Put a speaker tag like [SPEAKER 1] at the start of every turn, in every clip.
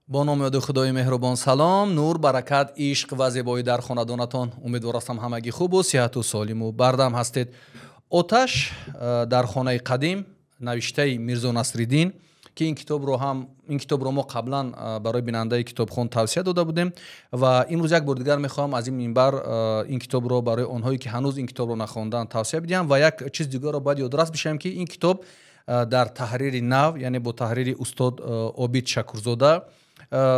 [SPEAKER 1] Бо номи ёди Худои меҳрубон. Салом, нур, баракат, ишқ ва зебоӣ дар хонадонатон. Умедворастам, ҳамагӣ хубу сиҳату солиму бардам ҳастед. «Оташ дар хонаи қадим», навиштаи Мирзо Насриддин, ки ин китобро ҳам, ин китобро мо қаблан барои бинандаи китобхон тавсия дода будем ва имрӯз як бор дигар мехоҳам аз ин минбар ин китобро барои онҳое, ки ҳанӯз ин китобро нахондаанд, тавсия бидиҳам. Ва як чиз дигарро бояд ёдрас бишавем, ки ин китоб дар таҳрири нав, яъне бо таҳрири устод Обид Шакурзода,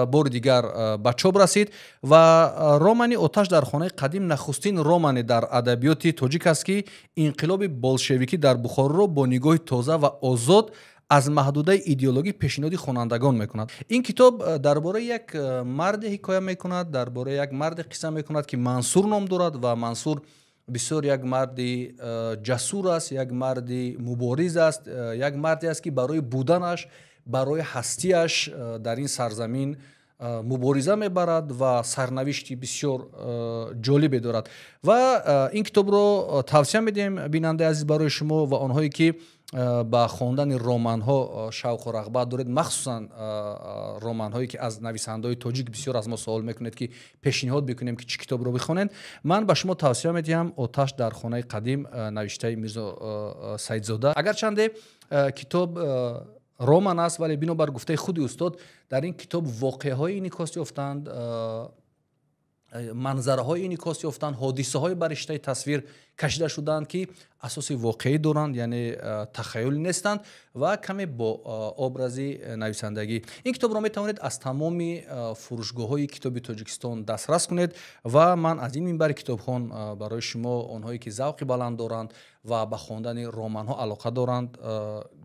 [SPEAKER 1] бори дигар ба чоп расид. Ва романи «Оташ дар хонаи қадим» нахустин романе дар адабиёти тоҷик аст, ки инқилоби болшевикӣ дар Бухороро бо нигоҳи тоза ва озод аз маҳдудаи идеологӣ пешниҳоди хонандагон мекунад. Ин китоб дар бораи як марде ҳикоя мекунад, дар бораи як марде қисса мекунад, ки Мансур ном дорад. Ва Мансур бисёр як марди ҷасур аст, як марди мубориз аст, як марде аст, ки барои буданаш, барои ҳастиаш дар ин сарзамин мубориза мебарад ва сарнавишти бисёр ҷолибе дорад. Ва ин китобро тавсия медиҳем, бинандаи азиз, барои шумо ва онҳое, ки ба хондани романҳо шавқу рағбат доред, махсусан романҳое, ки аз нависандаҳои тоҷик. Бисёр аз мо суол мекунед, ки пешниҳод бикунем, ки чӣ китобро бихонед. Ман ба шумо тавсия медиҳам «Оташ дар хонаи қадим», навиштаи Мирзо Саидзода. Агарчанде китоб роман аст, вале бинобар гуфтаи худи устод, дар ин китоб воқеаҳое инъикос ёфтанд, манзараҳои инъикос ёфтанд, ҳодисаҳое ба риштаи тасвир кашида шудаанд, ки асоси воқеӣ доранд, яъне тахайюлӣ нестанд ва каме бо образи нависандагӣ. Ин китобро метавонед аз тамоми фурӯшгоҳҳои китоби Тоҷикистон дастрас кунед. Ва ман аз ин минбари китобхон барои шумо, онҳое, ки завқи баланд доранд ва ба хондани романҳо алоқа доранд,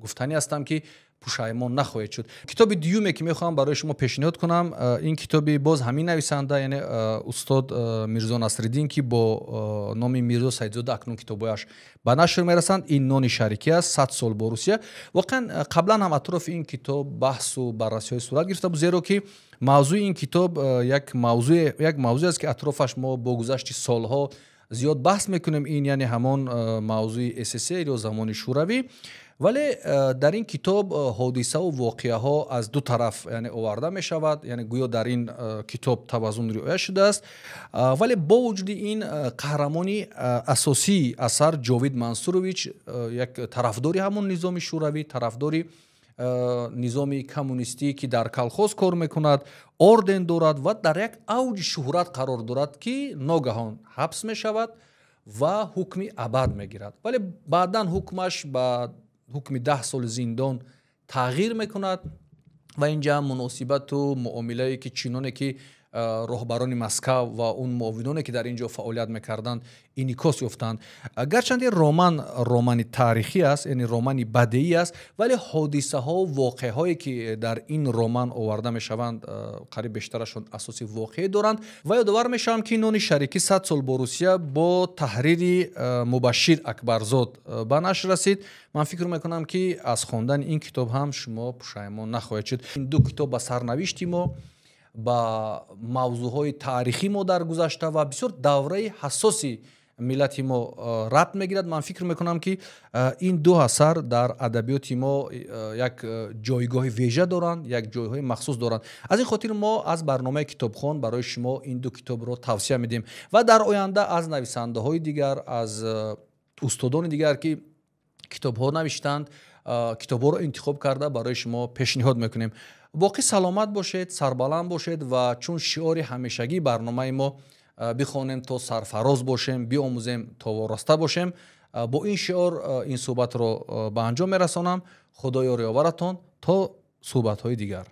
[SPEAKER 1] гуфтанӣ ҳастам, ки пушаймон нахоҳед шуд. Китоби дуюме, ки мехоҳам барои шумо пешниҳод кунам, ин китоби боз ҳамин нависанда, яъне устод Мирзо Насриддин, ки бо номи Мирзо Саидзода акнун китобҳояш ба нашр мерасанд, ин «Нони шарикӣ» аст, «100 сол бо Русия». Воқеан, қаблан ҳам атрофи ин китоб баҳсу баррасиҳое сурат гирифта буд, зеро ки мавзӯи ин китоб як мавзӯе аст, ки атрофаш мо бо гузашти солҳо зиёд баҳс мекунем. Ин яъне ҳамон мавзӯи СССР ё замони Шӯравӣ. Вале дар ин китоб ҳодисаву воқеаҳо аз ду тараф, яъне, оварда мешавад, яъне гӯё дар ин китоб тавазун риоя шудааст. Вале бо вуҷуди ин, қаҳрамони асосии асар Ҷовид Мансурович як тарафдори ҳамон низоми шӯравӣ, тарафдори низоми коммунистӣ, ки дар колхоз кор мекунад, орден дорад ва дар як авҷи шӯҳрат қарор дорад, ки ногаҳон ҳабс мешавад ва ҳукми абад мегирад. Вале баъдан ҳукмаш ба ҳукми 10 соли зиндон тағйир мекунад. Ва инҷа муносибату муомилае, ки чиноне ки роҳбарони Москав ва он муовиноне, ки дар ин ҷо фаъолият мекарданд, инъикос ёфтанд. Гарчанде роман романи таърихӣ аст, яъне романи бадеӣ аст, вале ҳодисаҳо, воқеаҳое, ки дар ин роман оварда мешаванд, қариб бештарашон асоси воқеӣ доранд. Ва ёдовар мешавам, ки «Нони шарикӣ: 100 сол бо Русия» бо таҳрири Мубашшир Акбарзод ба нашр расид. Ман фикр мекунам, ки аз хондани ин китоб ҳам шумо пушаймон нахоҳед шуд. Ин ду китоб ба сарнавишти мо, ба мавзӯъҳои таърихӣ мо дар гузашта ва бисёр давраи ҳассоси миллати мо рабт мегирад. Ман фикр мекунам, ки ин ду асар дар адабиёти мо як ҷойгоҳи вежа доранд, як ҷойҳои махсус доранд. Аз ин хотир мо аз барномаи китобхон барои шумо ин ду китобро тавсия медиҳем ва дар оянда аз нависандаҳои дигар, аз устодони дигар, ки китобҳо навиштанд, китобҳоро интихоб карда, барои шумо пешниҳод мекунем. Боқӣ саломат бошед, сарбаланд бошед ва чун шиори ҳамешагии барномаи мо: бихонем, то сарфароз бошем, биомӯзем, то вораста бошем, бо ин шиор ин суҳбатро ба анҷом мерасонам. Худо ёри оваратон то суҳбатҳои дигар.